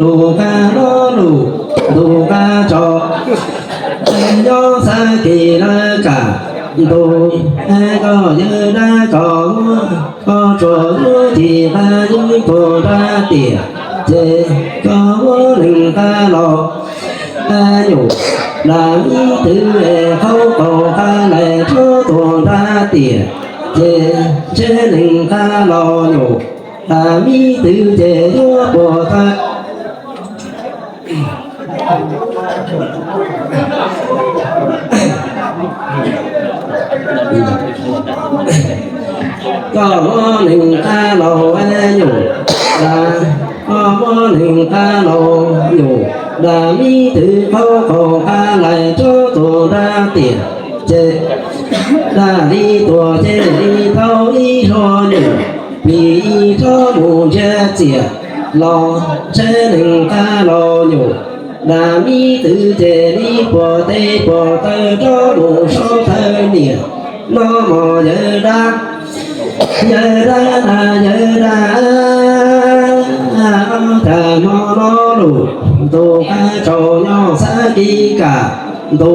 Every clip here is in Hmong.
Ntu qab hlob lug, ntu qab tso, nyob xab kis lawv kam, ntu koj yawg dab koj muab, koj tsuas yuav ci qab yeeb puag nrab tiam, ces koj muab neeg qab los nyum, lam ib twv es qhaub qaug qab lais rov tuag nrab tiam, ces ntshe neeg qab los nyum, lam ib twv ces yuav puas tawg. Koj muab neeg qab los nyum, koj muab neeg qab los nyum, lam ib twv qhaub qaug qab lais rov tuag nrab tiam, ces daj li tuag ces li tau ib hlua nyum, plis ib rov mus ntsiab txiam los ntshe neeg qab los nyum, lam ib twv ces li puas teb puas taw rov mus saub thawj niam, no mos yawg dab, yawg dab na yawg dab, cas hmo no lug, ntu qab tsaus nyob xab kis kam, ntu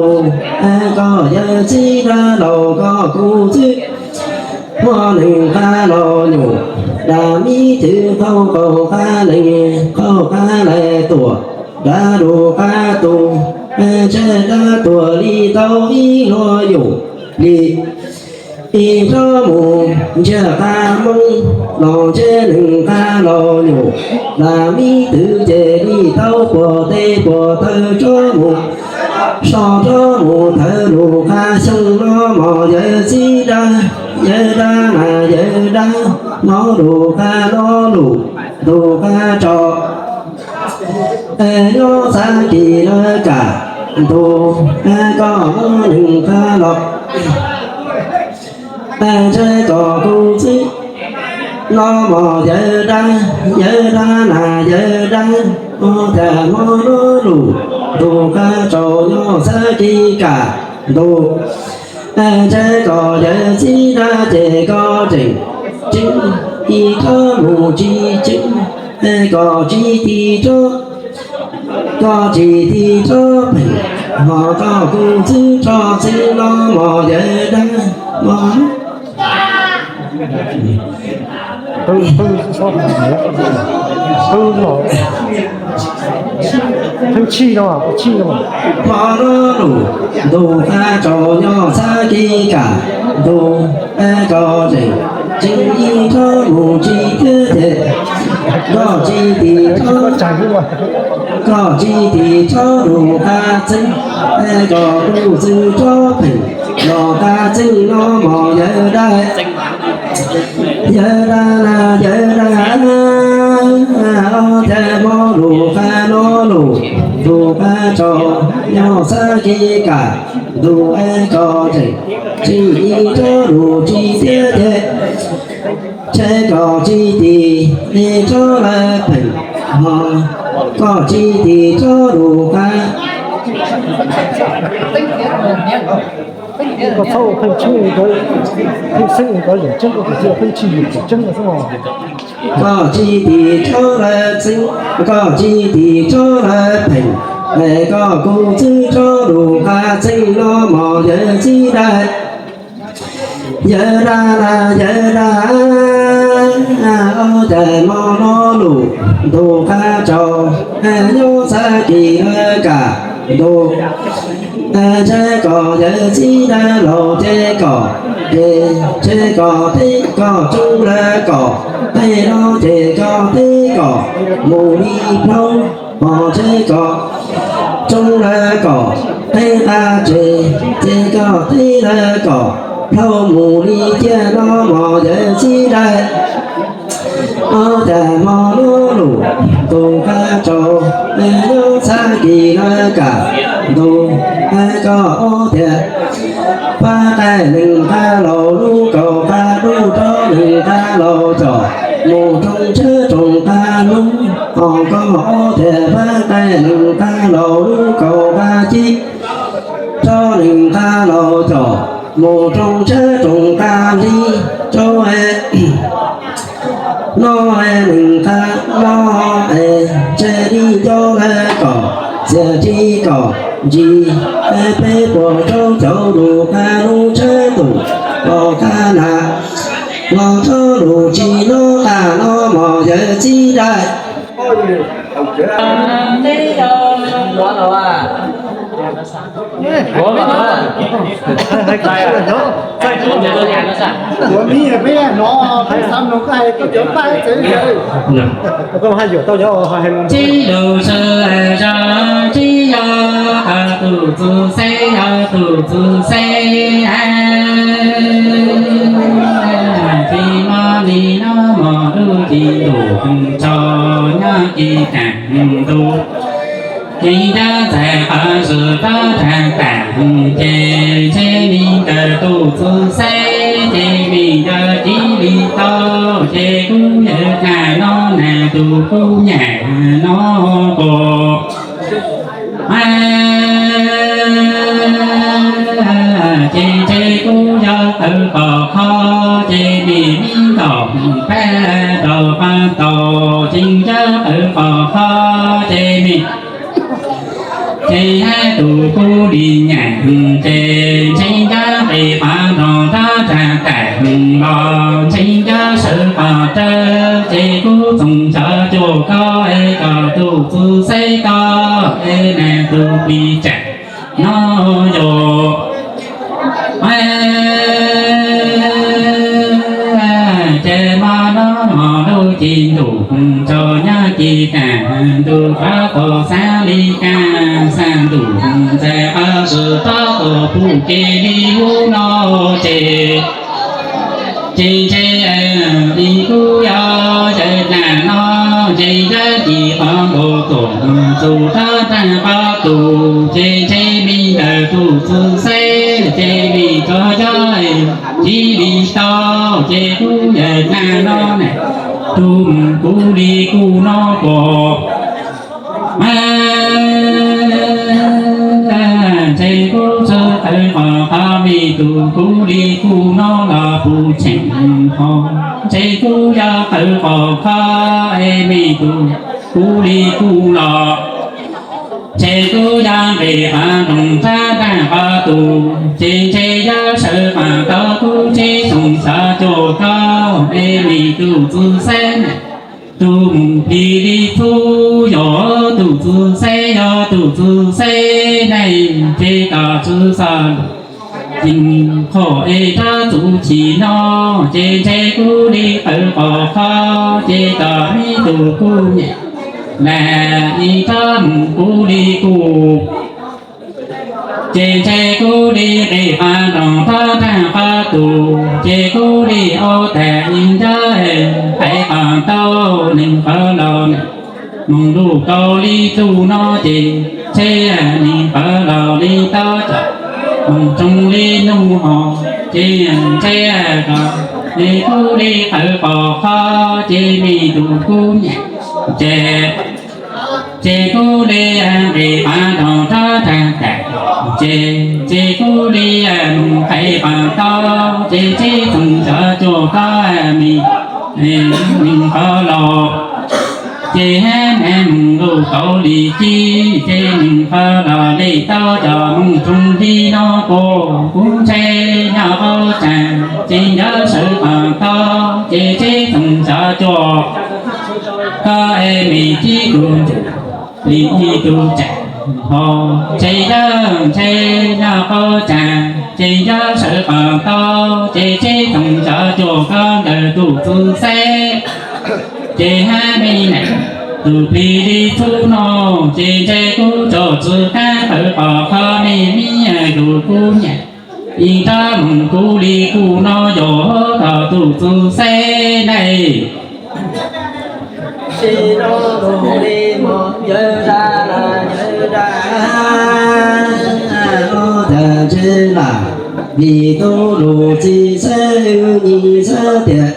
koj yawg txib dab laug koj kuj txwb, muab neeg qab los nyum, lam ib twv qhaub qaug qab lais, qhaub qab lais tuam, dab lug qab tuag, ntshe dab tuag li tau ib hlua nyum, li ib rov mus ntsiab qab moob los ntshe neeg qab los nyum, lam ib twv ces li tau puas teb puas taw rov mus, so rov mus thawv lug qab xyoo no mos yawg txib dab, yawg dab na yawg dab, no lug qab no lug, ntu qab tsaus nyob xab kis lawv kam, ntu koj muab neeg qab los, ntshe koj kuj txwb, no mos yawg dab, yawg dab na yawg dab, ua cas hmo no lug, ntu qab tsaus nyob xab kis kam, ntu ntshe koj yawg txib dab ces koj tseem ceeb, ib rov mus tsis ceeb, koj tsis tig rov, koj tsis tig rov pheem, hos koj kuj txwb rov txeeb no mos yawg dab, mos Pheej tshij no, pheej tshij no. Hmo no lug, ntu qab tsaus nyob xab kis kam, ntu koj tseem ceeb, ib rov mus tsis thiab ces koj tsis tig rov, koj tsis tig rov lug qab txeeb, koj kuj txwb rov pheem los qab txeeb no mos yawg dab. Yawg dab na yawg dab, ob tag hmo lug qab no lug, ntu qab tsaus nyob xab kis kam, ntu koj tseem ceeb, ib rov lug tsis thiab ces, ntshe koj tsis tig, ib rov lawv pheem, hos koj tsis tig rov lug qab. Koj txhob ua pheej tshij, pheej xeeb ua koj yeem tseeb, koj pheej tshij yeem tseeb xwb os. Koj tsis tig rov lawv txeeb, koj tsis tig rov lawv pheem, es koj kuj txwb rov lug qab txeeb no mos yawg txib dab. Yawg dab na yawg dab, ob tag hmo no lug, ntu qab tsaus nyob xab kis lawv kam, ntu ntshe koj yawg txib dab laug ces koj, ces ntshe koj teb koj tsoob lawv kom, tej no ces koj teb kom mus li plaub, hos ntshe koj tsoob lawv kom, tej qab tsev ces koj teb lawv kom, plaub mus li ciaj no mos yawg txib dab. Ob tag hmo no lug, ntu qab tsaus nyob xab kis lawv kam, ntu koj ob tag, pab qaij neeg qab laug lub kaus qab dub rov neeg qab laug com, mus rooj tshab rooj qab hnub, hos koj ob tag pab qaij neeg qab laug lub kaus qab cib rov neeg qab laug com, mus rooj tshab rooj qab hli rov Noj nees qab noj es ntshe li nco lawm kom txias tsis kom ntsis, es peb puas tau cov lus qab lub tshab ntuj los qab na, los txog lus tsis noj qab no mos yawg txib dais. Tsis lus sawv zos tsis yog tus txuj xeeb, yog tus txuj xeeb. Tsis muaj li no mos lub tsis ntuj tso nyob kis tas ntuj. Ces ncaj txais qhov swm rov rag tas ces ntshe li ntawd tus txuj xeeb, ces li ntawd cia li tau, ces kuv yawg tag no na tus kuv nyam no pom. Ces ntshe kuv yog qhwv qos qhov, ces nws nkaum peb rau qab tau, ces ncaj qhwv qos qhov, ces nws ces hab tus kuv li nyam, ces ntshe ncaj qis qhov nroo rov rag tas los, ntshe ncaj sawv qos rawv, ces kuv txoos xyov cuag koj es koj tus txuj xeeb koj es nws tus plig tsam no yog. Ces mos no mos lub tsis ntuj tso nyob kis tas ntuj, qhov tau xav li kaj xav ntuj, txais qhov swm rov tus pub kev li ub no ces, ces ntshe li kuv yog yawg tag no, ces yawg kis qhov nkaus tus txuj rov tag qhov tus, ces ntshe li ntawd tus txuj xeeb, ces li tso yog cia li tau, ces kuv yawg tag no na tus kuv li kuv no pom. Ntshe kuv txuj qhwv qos qhov, me tus kuv li kuv no los puv tseem ho, ntshe kuv yog qhwv qos qhov es me tus kuv li kuv los, ces kuv yog nqis qhov nroo rov tag qhov tus, ces ntshe yog sawv qos tau kuv tsis txoos xyov cuag koj es me tus txuj xeeb, tus mus plig li txuj yog tus txuj xeeb, yog tus txuj xeeb ne, ces koj txuj xeeb ces qhov es rov txuj chim no, ces ntshe kuv li qhwv qos qhov, ces koj me tus kuv nyam na, es rov mus kuv li kuv, ces ntshe kuv li nqis qhov nroo rov tag qhov tus, ces kuv li ua tas ib nrab qhwv qos tau nees qhov los, moog lug kaus li tsuj no ces ntshe nees qhov los li tau tso, moog tsoog li nuj hov ces ntshe koj li kuv li qhwv qos qhov, ces me tus kuv nyam ces, ces kuv li nqis qhov nroo rov tag tas, ces, ces kuv li moog qhwv qos tau, ces tsis txoos xyov cuag koj me nees qhov los, ces hab neb moog lug kaus li ci, ces nees qhov los li tau cov moog tsoog li no kuv, kuv ntshe nyob qhov tsaag, ces nyob sawv qos tau, ces tsis txoos xyov cuag koj es me tib tug ntsuj plig ib tug tsaam ho, ces yog ntshe nyob qhov tsaag, ces nyob sawv qos tau, ces tsis txoos xyov cuag koj ntawm tus txuj xeeb, ces hab me nees tus plig li txuj no, ces ntshe kuv tso txuj kab qhwv qos qhov me me tus kuv nyam, ib rab moog kuv li kuv no yog koj tus txuj xeeb ne. Tsis tau lug li mog yawg dab, yawg dab, ua cas tsis lam vim tub lug txim xeeb, wb nyiam xeeb tiag,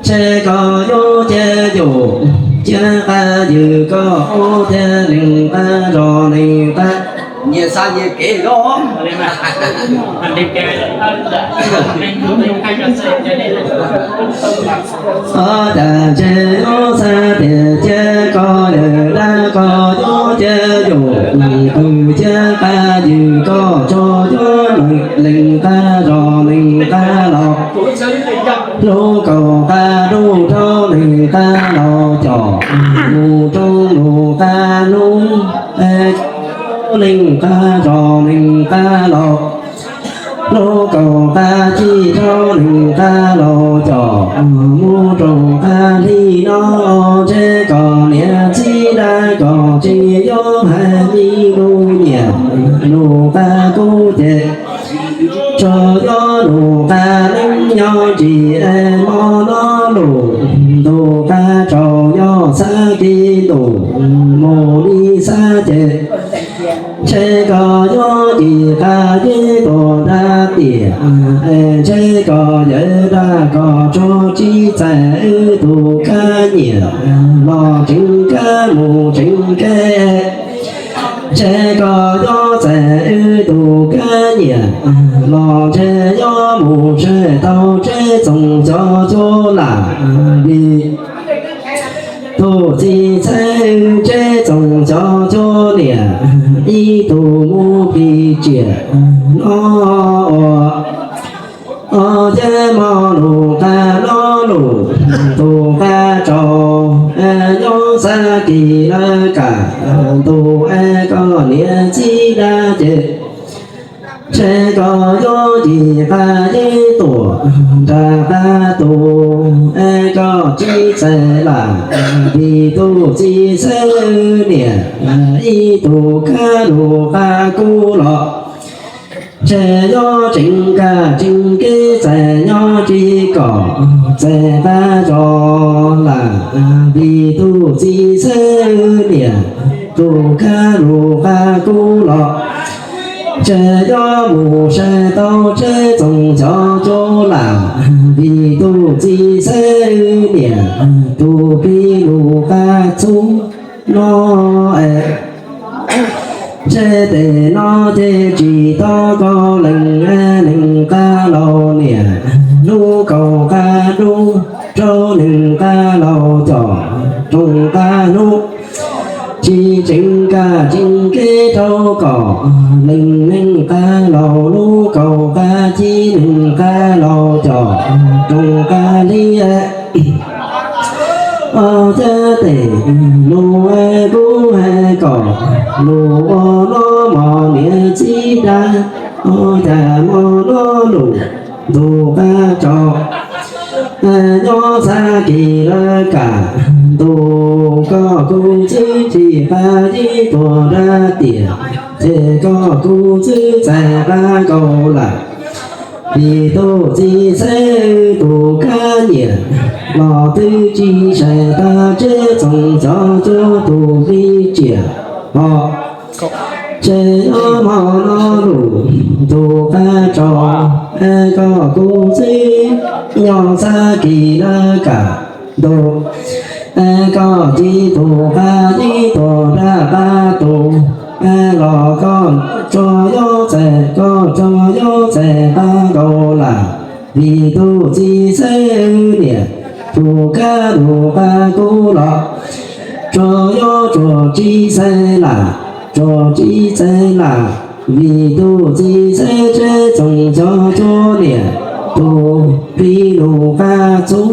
ntshe koj yuav cia yus cia qab ywg koj ua tiag, neeg qab zog neeg qab Nyias xav nyias kev os. Cas ntshe nyob xav tias cia koj yawm dab koj nyob cia yus, pw cia qab yus koj tso nyob lees qab zos lees qab los, lub kaum qab ntuj rau lees qab los com, mus rau lus qab hnub, lees qab zos lees qab los, lub kaum qab cib rau lees qab los com, mus rau qab hli no, ntshe koj niam txiv dab koj tsis yuav hais me lus nyiam, lus qab kub ces tsuas yuav lus qab neeb nyob ntsis es mo no lus ntuj qab tsaus nyob xab kis ntuj mus li xab ces ntshe koj yuav ci qab yib tuam nrab tiam, ntshe koj yawm dab koj tsuas tsis txais wb tus kab nyiam los tseem kab mus tseem kev. Ntshe koj yuav txais wb tus kab nyiam los ntshe yuav mus saib tau Tseb Txoos cov cuab lam, vim tus txiv txheeb Tseb Txoos cov cuab niam ib tug mus plig tsiam no ua. Os, ces mo lus qab no lus ntuj qab tsaus nyob xab kis lawv kam ntuj es koj niam txiv dab ces ntshe koj yuav ci qab yib tuam nram qab tus es koj tsis txais lam, vim tus txiv txheeb niam ib tug kab lus qab kub los ntshe yuav tseem kaj tseem kev txais nyob tsis kom txais qab zos lam, vim tus txiv txheeb niam tus kab lus qab kub los ntshe yuav mus saib tau Tseb Txoos cov cuab lam, vim tus txiv txheeb niam tus plig lus qab txub no es ntshe tes no ces tsis tau koj lees, lees qab laus niam, lub kaum qab ntuj rau lees qab laus com, roos qab hnub tsis tseem kaj tseem kev rau kom lees, lees qab laus lub kaum qab cib lees qab laus com, roos qab hli. Os, ces tes lus kuv hais kom lus ua no mog niam txiv dab, os, cas mo no lus ntuj qab tsaus nyob xab kis lawv kam ntuj, koj kuj txwv ci qab yib tuam nrab tiam, ces koj kuj txwv txais qab nkaus lawm. Vim tus txiv txheeb tus kab nyiam los twb tsis sai tag Tseb Txoos cov cuab tus plig tsiam ho. Ces ob hmo no lus ntuj qab tsaus, es koj kuj txwv nyob xab kis lawv kam ntuj, es koj ci tus qab yib tuam nrab qab tus, es los koj tsuas yuav txais, koj tsuas yuav txais qab nkaus lawm. Vim tus txiv txheeb niam tus kab lus qab kub los tsuas yuav tsuas tsis txais lam, tsuas tsis txais lam. Vim tus txiv txheeb Tseb Txoos cov cuab niam tus plig lus qab txub,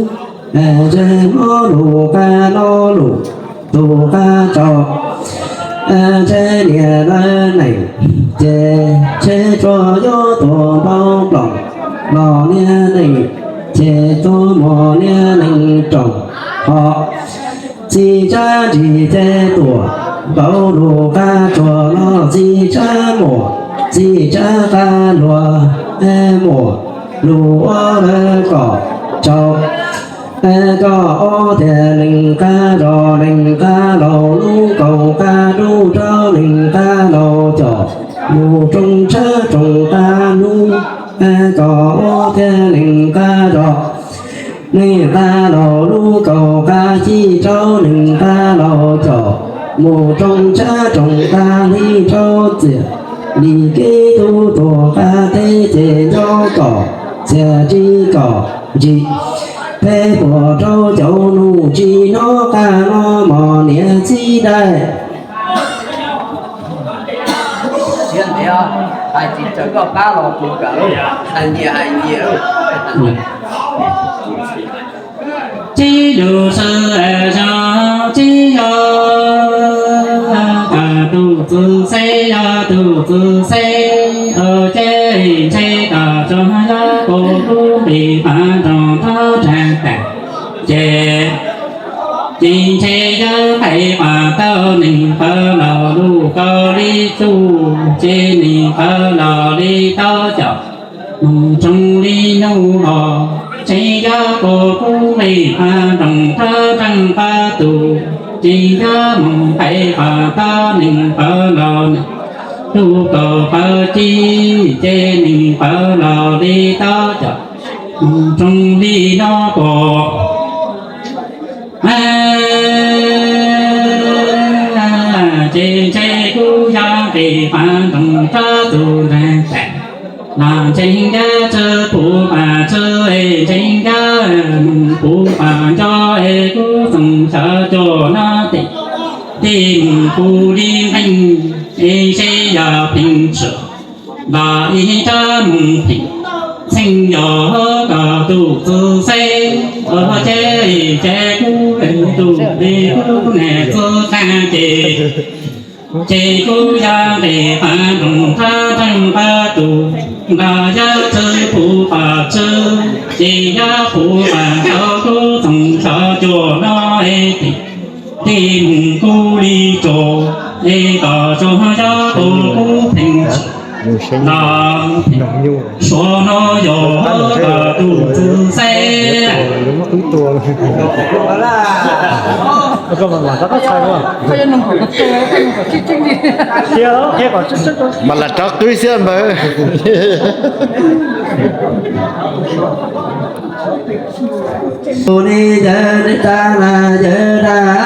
es ntshe mo lus qab no lus ntuj qab tsaus, es ntshe niam lawv nees ces ntshe tsuas yuav tuam npau nploos, los niam nees ces tuam muam niam nees roos ho. Txiv tsab ntsis ces tuam npau lus qab tsuas los txiv tsab muam, txiv tsab qab luag, es muam lus ua lawv kom tsaus. Es koj ob tiag lees qab zos lees qab laus lub kaum qab ntuj rau lees qab laus com, mus roos tshab roos qab hnub. Es koj ob tiag lees qab zos lees qab laus lub kaum qab cib rau lees qab laus com, mus roos tshab roos qab hli rau txiam. Li kev tub tuag qab teb ces nco kom txias tsis kom ntsim, peb puas rau cov nus tsis hnov qab no mos niam txiv dais. Siab ntev, hais tsis raws koj qab los kuv kawm, hais nyias hais nyias. Tsis lus sib zog, tsis yog kom tus txiv xeb, yog tus txiv xeb ua ces ntshe kom tsuas yog kuv lub nqi pab nrog thab tag tas ces, ces ntshe yog nqaij pab tau neeg pawg los lub kaus li tsuj, ces neeg pawg los li tau coj mus tsoo li nub los, tseem yog kuv lub nqi pab nrog thab tag pab tus, tseem yog mus nqaij pab tau neeg pawg los lub kaus pawg ci, ces neeg pawg los li tau coj mus tsoo li nub pom. Ces ntshe kuv yog nqi pab nrog thab tus ntag tas, los ntseeg yog tsi puv pam tsi, ntseeg yog mus puv pam nco es kuv txoos xyov cov no tim, tim mus kuv li nqeeb es ntshe yog pheej tshwm los ib rab mus pheej txheej yog kom tus txiv xeb ua ces, ces kuv tus li kuv niam txiv qab ces, ces kuv yog nqi pab nrog thab tag pab tus, los yog tsi puv pam tsi, ces yog puv pam nco kuv txoos xyov cov no es tim, tim mus kuv li tso es kom tsuas yog tus kuv pheej tshwm los suav no yog kom tus txiv xeb. Mas lam rov qwb xwb npawg. Tus ne yawg ne tas mas yawg tas,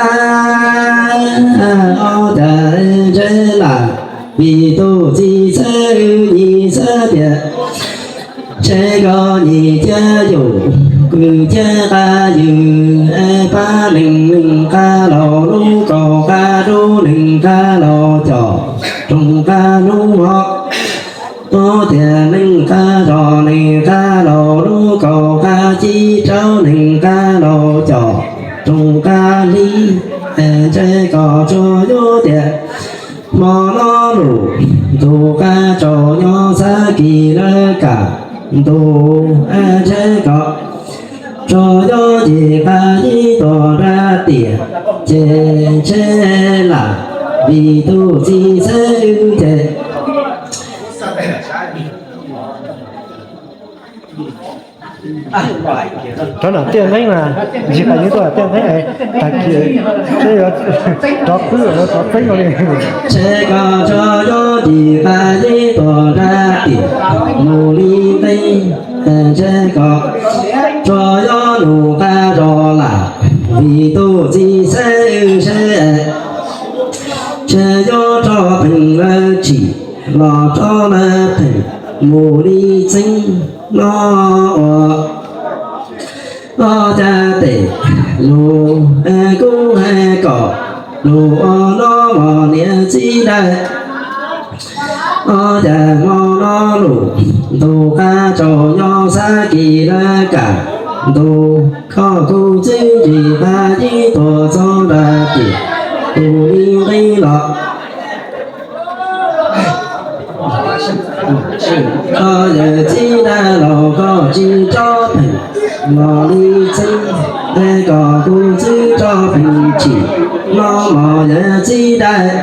ob cas ntshe lam vim tus txiv xeb wb nyiam xav tias, ntshe koj nyiam thiab yus kwv thiab qab yws, pab neeg neeg qab los lub kaus qab rub neeg qab los coj rooj qab hnub ho. Ob tias neeg qab zos neeg qab los lub kaus qab ci, rau neeg qab los coj rooj qab hli, ntshe kom tsuas yog tias hmo no lus ntu qab tsaus nyob xav kis lawv kam ntu, ntshe kom tsuas yog ces qab ib tuam rab tiam, ces ntshe lam vim tus txiv xeb wb ces. Rov nam tiaj nqeeb mas, ntsis qas yeeb tuaj tiaj nqeeb es, tag kis seb yuav rov qwb rov txeeb no li. Ntshe kom tsuas yog ces qab ib tuam rab tiam mus li nqeeb, ntshe kom tsuas yog nus qab zos lam vim tus txiv xeb wb seb, ntshe yog rov pheej lawv tsim los rov lawv pheej mus li txeeb no ua. Ob cas tes lus kuv hais kom lus ua no los niam txiv dais. Ob cas hmo no lus ntu qab tsaus nyob xav kis lawv kam ntu, koj kuv txwb ntsis qab ib tuam txog rab tiam tus li nqeeb los. Koj yawm txiv dais los koj tsis tso pheej los li txeeb, es koj kuv txwb tso pheej tsim no los yawm txiv dais.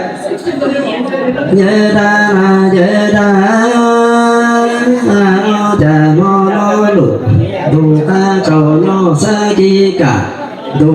Yawg dais mas yawg dais, ob cas hmo no lus ntu qab tsaus nyob xav kis kam ntu.